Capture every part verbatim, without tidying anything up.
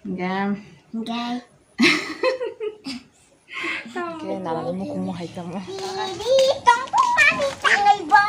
Hingke. Hingke. Hingke nalani mukumu hai tamo. Didi tongtong mani tangai bo.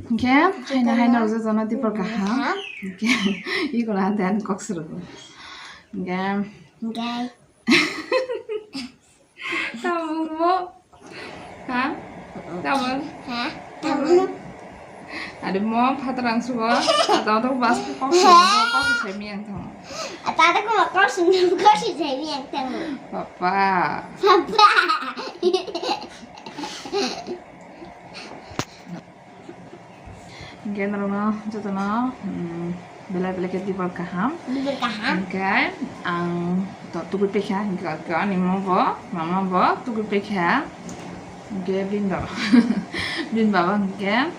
Hingke haina haina rojak jana tipor kaham. Hingke iko na den kok sorogo. Hingke. Hingke. Tabuk bo. Ha? Tabuk. Ha? Tabuk. Ade mo phatrang subo. Tabuk bas kok subo, kok sai miyang thang. Tabuk kok subo, kok sai miyang thang. Papa. Papa. Hingke norokno jotono, mm, belai belai khe dibor kaham. Dibor kaham. Hingke ang to tugui pekha, hingke ani mo bo, mama bo tugui pekha. Hingke bini baba, bini baba hingke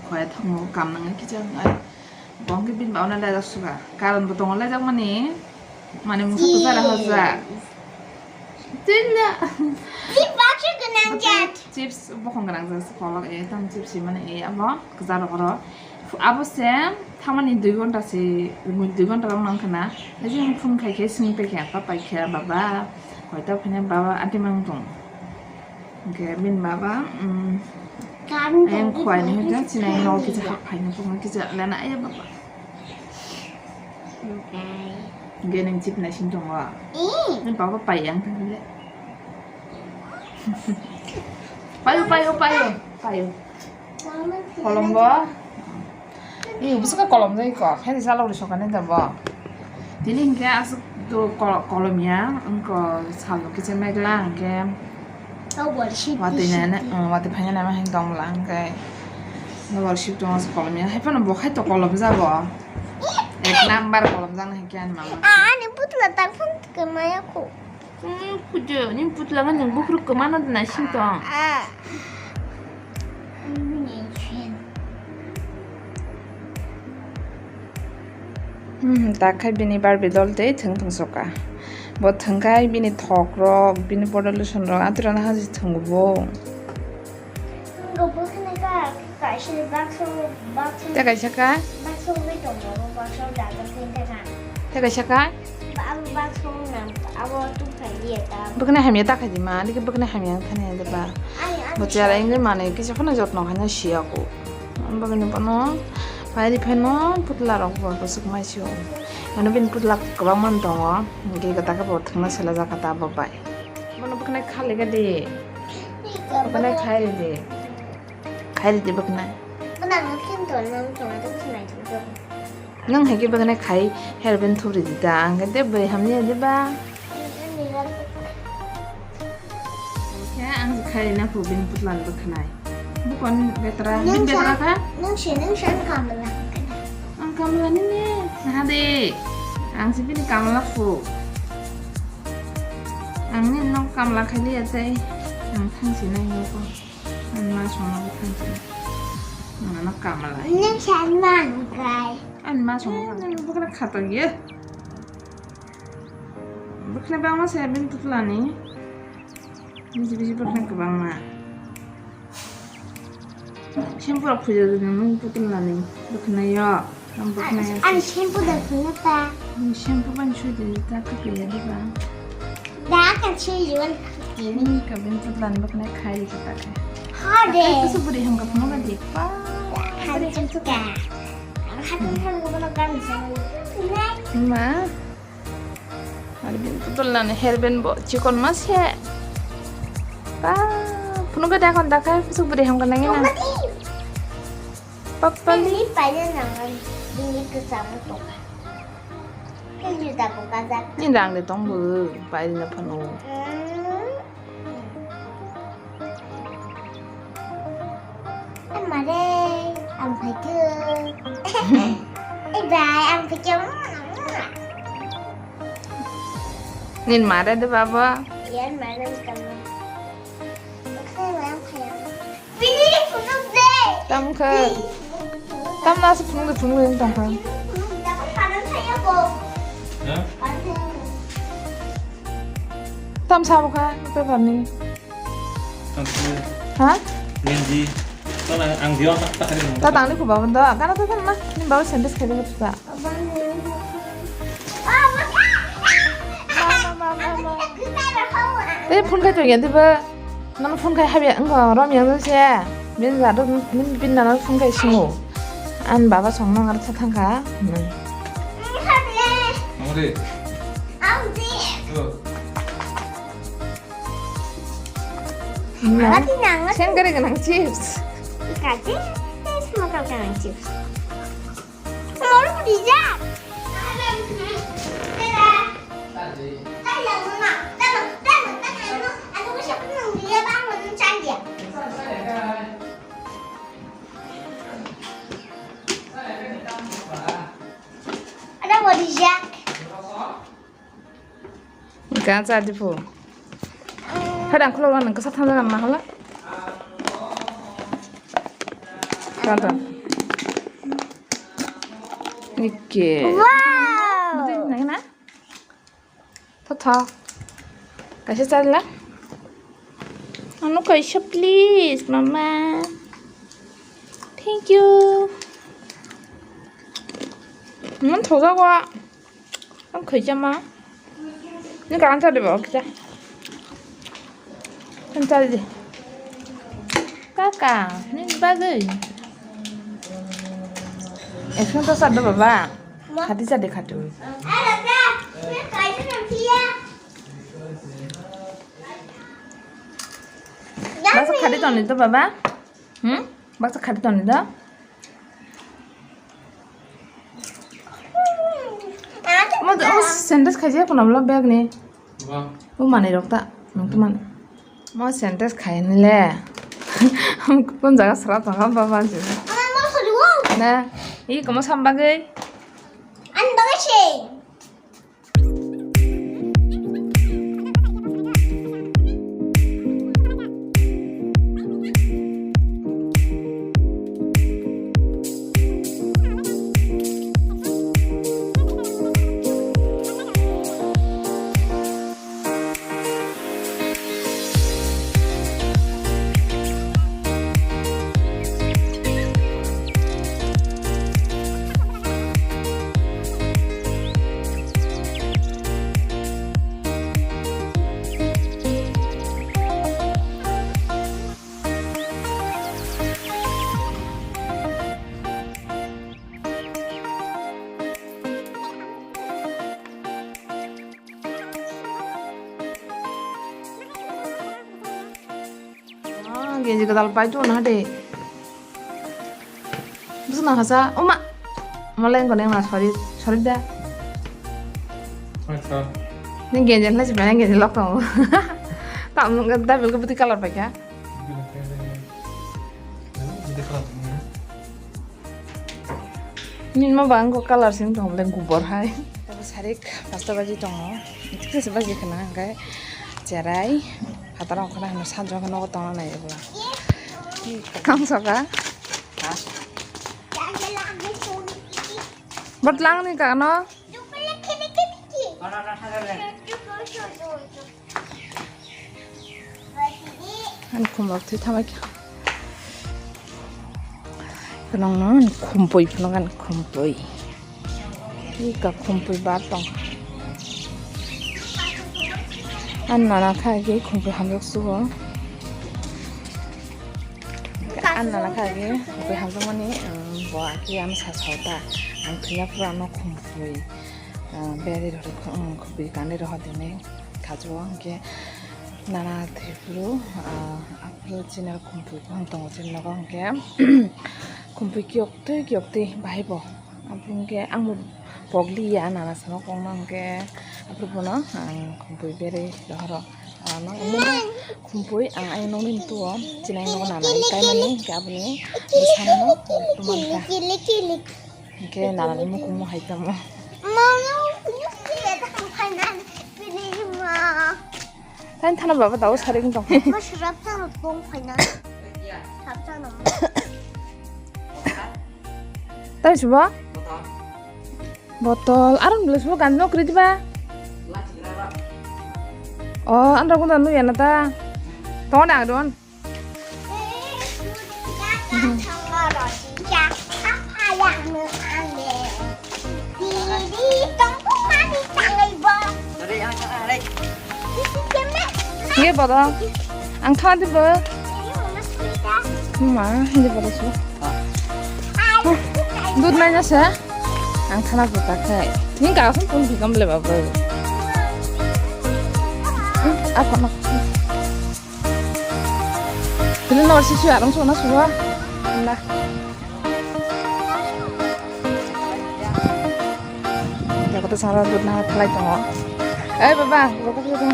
khoi thangmo kam nangni kisa wngnai. Bo hingke bini baba no lejak suka. Karon bo tongo lejak mani. Mane mungsa kwchara hojak. Tilla. Chips baksa gwnang jat. Chips bokhong gwnang jat se kolok e, tam chips si mane e abo kwcharo oro. Abo se thamani dui ghonta se, dui ghonta rok nang khana. Ejang phone khai khe sini pekha, pa pai khe baba. Koita phane baba ati mang tong. Hingke bini baba, mm, ayang khwai ni hwnkhe chini ayang nogo kisa hap phaina tongma kisa lana aya baba. Hingke nang chip naising tongo. Ni baba pai yang thang le. Payo, payo, payo, payo. Kolombo. Ih, busuka kolom jai ko. Khe ni salok ri sokane da bo. Tini hingke asuk to kol-, kolom ya, wngko salo kisa megla hingke. Watwi nene, watwi phaina nama hing tong bwla hingke. Worship tong asuk kolom ya. Hai phano bo khai to kolom ja bo. Ek number kolom jang hingke ani mama. Ani putla tang phun kemaya ko. Hmm, pujo, ni putla kan yang bukruk kemana tu nasing tong. Hmm, takhai bini Barbie doll tei thwng thwngsoka. Bo thwngkhai bini thok rok, bini body lotion rok, atirok no haji thwngo bo. Tei kaisa kha? Tei kaisa kha? Bwkhwnai hamya ta khaidi ma, nini bwkhwnai hamya wng thani de ba? Bo chwla wngwi manwi kisa phano jotno khaina siya kho. Ang bagwino bono pai ri phano putla rok bo bwswk mai sio. Mane bini putla kwbangma tongo, hwnkhe gata khe bo thwngna selajak kha ta bo bai. Bono bwkhwnai khali khe di. Bwkhwnai khai ri di. Khai ri di bwkhwnai. Nwng hai khe bwkhwnai khai hair band thup ri di ta, ang khe de bwrwi hamya de ba. Ya, ang khai na phu bini putla ni bwkhwnai. Bukon betra, bini betra kha? Nwng se, nwng se ang kamla. Ang kamla ni ne, naha de. Ang se bini kamla phu. Ang ni nok kamla khai liya tei. Ang thang si nai nok. Ang ma songna bwkhwnai. Ang no kamla. Nwng se ang ma nungkai. Ang ma songna bwkhwnai khato ye. Bwkhwnai bangma se bini putla ni. Bisi bisi bwkhwnai kwbangma. Shampoo rok phujak di nang nung putla ni bwkhwnai yo. Ang bwkhwnai. Ang shampoo da phunuk ta. Ang shampoo ban sui di ta ka kaya di ba. Da ka sui yuan kutini. Ka bini putla ni bwkhwnai khai di ta ka. Ha de. Ka su buri ham ka phunuk di pa. Buri ham ka. Ang hatun ham ko na kan sa. Ma. Ari bini putla ni hair band bo chikon ma se. Ba, phunuk da kon da khai su buri ham ka nang na. Papali. Bini paina nangan, bini kwchangma tongkha. Khe juda bo kajak. Ni rang de tong bo, pai na phano. Mm. Ama re, ang phaikhe. Eh, bai, ang phaikhe. Nin mare de baba. Yan mare de kamo. Bakhe ang phaya. Bini phunuk de. Tam kha. Tam na se phunuk de phunuk de tam kha. Phunuk de phunuk de. Ha? Tam sabo kha paper ni. Tam kha. Ha? Lenji. Tala ang dia tak tak hari. Ta tangli ko baba do, kana ta tangna, ni baba sandwich khai de ta. Te phone khai to yan diba. Nang phone khai habya, ang rom yang se. Bin za do, bin nana phone khai singo. An baba song nang ar ta thangka. Ang de. Ang de. Sengkari ganang chips. Kati, smoker ganang chips. Mau dijak. Ada mau dijak. Gacha dipu. Hadang khulok nang kasa thang jagan na hala. Kata. Nike. Wow. Nai na. Tho tho. Kaisa charila. Anu kaisa please mama. Thank you. Nang thojago. Ang khaijama. Ni ka answer de ba, okay. Answer de. Kaka, ni bagwi. Ekson to sar do baba. Khati sar de khatu. Basa khati toni to baba. Hmm? Baksa khati toni da? Mo, mo sandwich khaijak kuna bla bag ni. Ba. Bo manwi rok ta, nang to man. Mo sandwich khai ni le. Kon jaga sra tong kha ba ba je. Na, i komo sam bagwi. An bagwi se. Ah, genji gadal pai tu na de. Bus na hasa, uma. Malai ko neng na sorry, sorry da. Ni genji na si bana genji lok tong. Tak mung da bil ko buti color pai kha. Nini ma bang ko color sing tong le gubor hai. Tabo sarik pasta baji tongo. Tikse baji khana hingkai cherai. Hatara khana hino sanjra khana ko tongna nai bula. Kang saka. Bot lang ni kano. Ani khumrok thwi thabai kha. Khwnangno ani khumpui phunuk ani khumpui. Ika khumpui bar tong. Ani nana kha agi khumpui hamjak sugo. Ani nana kha agi khumpui hamjakmani, um, bo aki ano sa sao ta. Ang thwina phuru ano khumpui, uh, berwi rw, um, khumpui kanwi rw dini. Khajo hwnkhe nana thwiphuru, ah, aphuru chini khumpui kaham tongo chini nogo hwnkhe khumpui kiyoktwi kiyoktwi bahai bo. Aphuru hwnkhe angbo pokliya nana sama kokno hwnkhe aphuru bono ang khumpui berwi rohoro. Ano khumpui ang ayang nokni tuo chini nogo nana kaimani hwnkhe aboni bwsano tumankha. Hwnkhe nanani mukumu hai tamo. Tani thana baba dago sari wng tong. Tani subo? Botol. Aro nung subo gani nokri diba? O, andro gunda nuya na ta. Tongo na adon. Ye bodo. Ang thana di bo. Ma, hindi bodo su. Dud nai na sa. Ang thana buta khai. Ning ka sun pun bigam le babu. Apa nak? Pili nor si si arang sona suwa. Nah. Jaga tu sangra dud na thalai tongo. Eh, baba, baba, baba.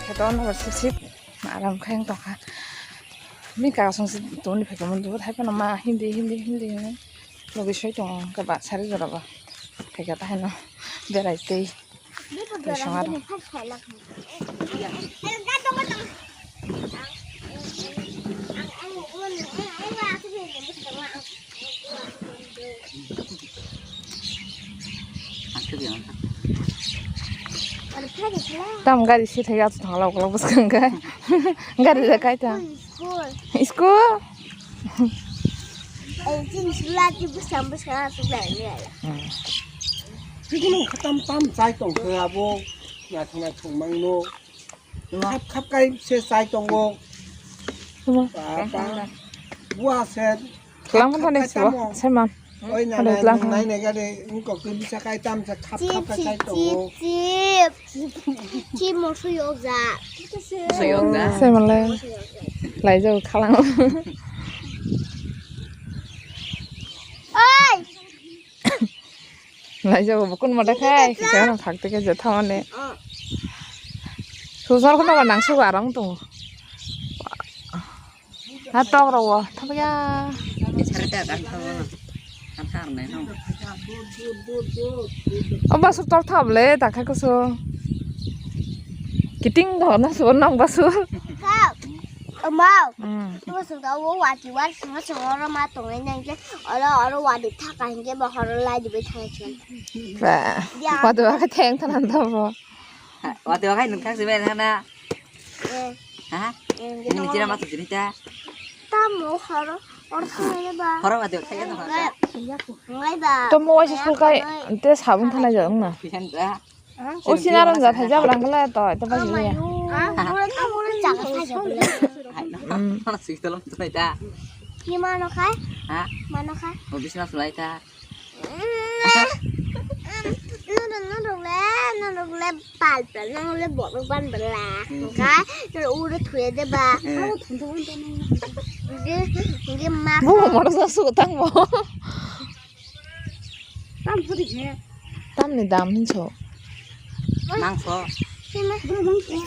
Kheto nokbar sip sip aram khe wng tongkha. Bini kaga song se tongni phaikha mundo hai phano ma hindi hindi hindi hinwi logi soi tongo hwnkhe ba sari jora ba phaikha ta haino berai tei. Tei song aro. Tam gari si thai atu thangla okla bwskang khe. Gari da kai ta. School. School? Eh, chini school ati bwskang bwskang atu lai lai. Hmm. Chikunu khatam tam chai tong khe abo. Naithok naithok mangno. Khap khap kai se chai tongo. Tuma. Papa. Bua se. Khap khap kai tamo. Oi na na nai nai gade wngkok twi bisa kai tam se khap khap kai chai tongo. Chip. Chip mo sui o ja. Sui o ja. Se malai. Lai jau khalang. Oi. Laijak bo kun mata khai, kisa no phak tike je thamani. Sujal khuna ba nang suga arang tongo. Ha tok ro wo, thapya. Sari ta kan thawo. Kan thar nai no. O basu tor thap le, ta khai kusu. Kiting do na su nang basu. Thap. Amao. Mm. Tuwa sungka wo wati war sungka sungka oro ma tongai nang je oro oro wati thaka hinge bo horo lai dibe thang chun. Ba. Ya. Wati wa ka theng thanan ta bo. Wati wa kai nung thang sibe thana. Eh. Ha? Eh, nung ni jira ma tu jini ta. Ta mo horo or thang ba. Horo wati wa kai na horo. Ngai ba. To mo wa school kai te sabun thana jang na. Pisan da. O sinarom ja thaijak rang kala to, to ba sile. Mana sui tolong tunai ta. Ni mano khai? Ha? Mano khai? O bisna sulai ta. Nonok, nonok le, nonok le pal pal, nonok le borok ban bela. Khai, nonok ure thuye de ba. Ge, ge ma. Bu moro sa su tang bo. Tam pudi khe. Tamni dam hinso. Mangso. Sima. Bro, mangso.